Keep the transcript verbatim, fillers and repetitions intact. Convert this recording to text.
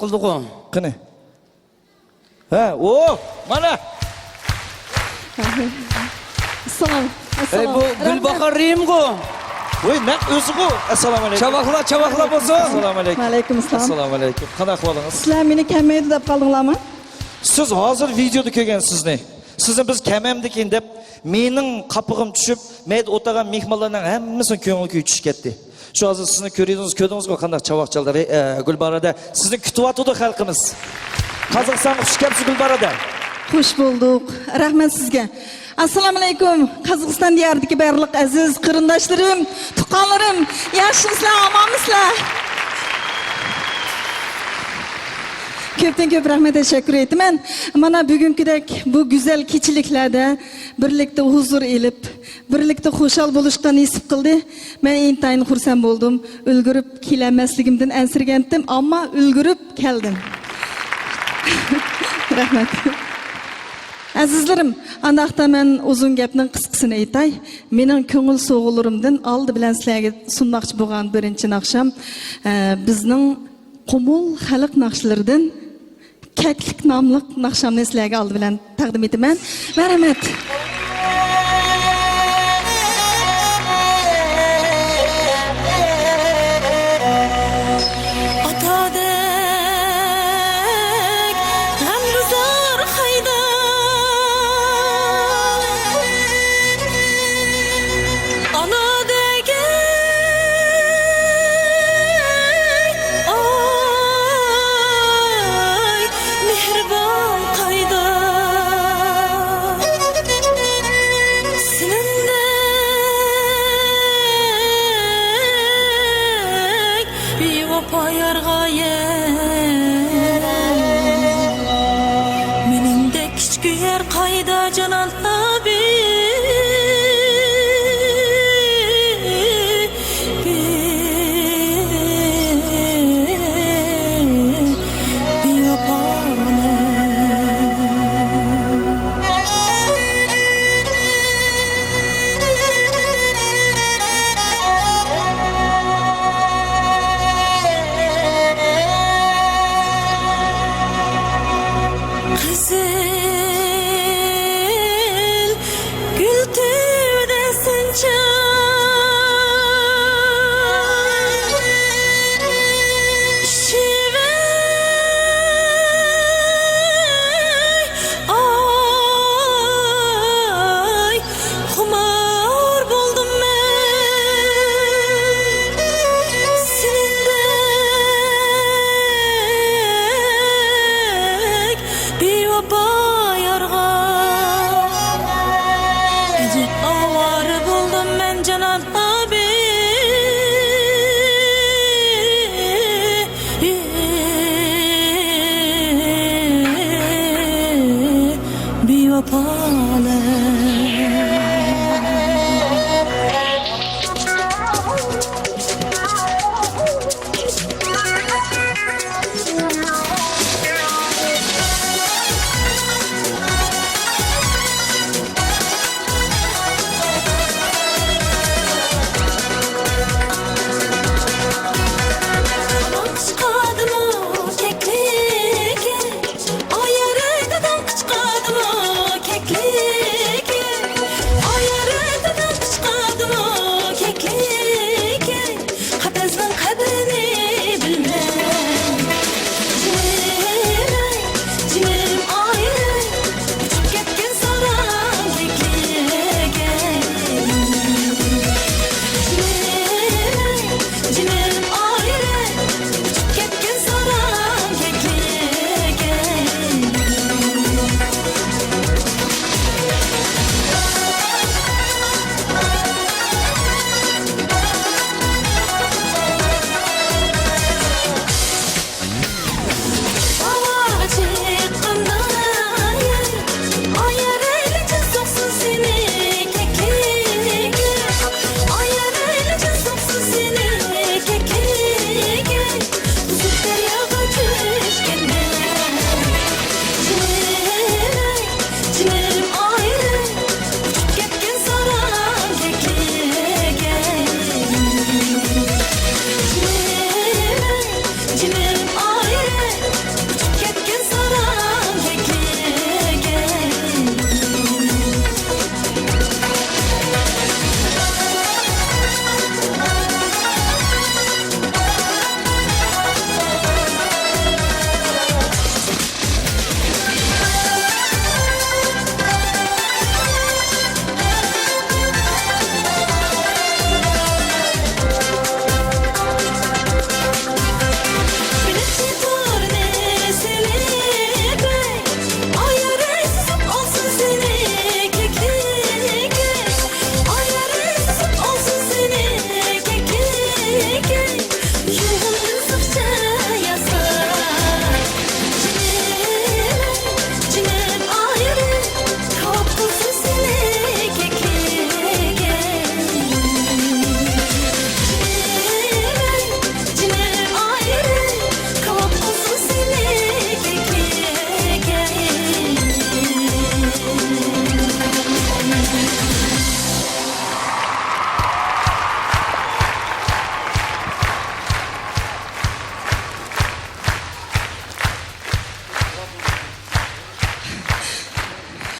قىلدىغۇ. قېنى؟ ھە، ئۇ، مانا. سالام. ئەي، بۇ گۈلباھار رېھىمغۇ. ۋاي، نەق ئۆزىغۇ. ئەسسالامۇ ئەلەيكۇم. چاۋاقلار، چاۋاقلار بولسۇن. ئەسسالامۇ ئەلەيكۇم. ۋەئەلەيكۇم ئەسسالام. ئەسسالامۇ ئەلەيكۇم. قانداق ئەھۋالىڭىز؟ سىلەر مېنى كەلمەيدۇ دەپ قالدىڭلارمۇ؟ سىز ھازىر ۋىدېودا كۆرگەن سىزنى. سىزنى بىز كەلمەمدىكىن دەپ، مېنىڭ قاپىقىم چۈشۈپ، مەيدە ئولتۇرغان مېھمانلارنىڭ ھەممىسىنىڭ كۆڭلى كۈيى چۈشۈپ كەتتى. شۇ ھازىر سىزنى كۆرىدىڭىز، كۆردىڭىزغۇ، قانداق چاۋاك چالدى، ئە، گۈلبارادە. سىزنى كۈتۈۋاتىدۇ خەلقىمىز. قازاقىستانغا خۇش كەپسىز، گۈلبارادە. خوش بولدۇق. رەھمەت سىزگە. ئەسسالامۇ ئەلەيكۇم. قازاقىستان دىيارىدىكى بارلىق ئەزىز قېرىنداشلىرىم، تۇغقانلىرىم، ياخشىمۇسىلەر، ئامانمۇسىلەر؟ كۆپتىن كۆپ رەھمەت، تەشەككۈر ئېيتىمەن. مانا بۈگۈنكىدەك بۇ گۈزەل كېچىلىكلەردە بىرلىكتە ھۇزۇر ئېلىپ، بىرلىكتە خۇشال بولۇشقا نېسىپ قىلدى. مەن ئىنتايىن خۇرسەن بولدۇم. ئۈلگۈرۈپ كېلەلمەسلىكىمدىن ئەنسىرىگەنتىم، ئەمما ئۈلگۈرۈپ كەلدىم. رەھمەت. ئەزىزلىرىم، ئانداقتا مەن ئۇزۇن گەپنىڭ قىسقىسىنى ئېيتاي. مېنىڭ كۆڭۈل سوۋغىلىرىمدىن ئالدى بىلەن سىلەرگە سۇنماقچى بولغان بىرىنچى ناخشام، ئە، بىزنىڭ قۇمۇل خەلق ناخشىلىرىدىن كەكلىك ناملىق ناخشامنى سىلەرگە ئالدى بىلەن تەقدىم ئېتىمەن. مەرھەمەت. ئاتادەك غەمگۈزار قايدا، ئانادەك ئاي، مېھرىبان قايدا، سېنىڭدەك بىۋاپا يارغا يەر، مېنىڭدەك كىچىك يار قايدا جانان ھەبىبى. قىزىل گۈل تۈۋىدە سەنچە شېۋەي، ئاي، خۇمار بولدۇم مەن سېنىڭدەك بىۋاپا يارغا. ئەجەب ئاۋارە بولدۇم مەن جانان ھەبىبى، بىۋاپا.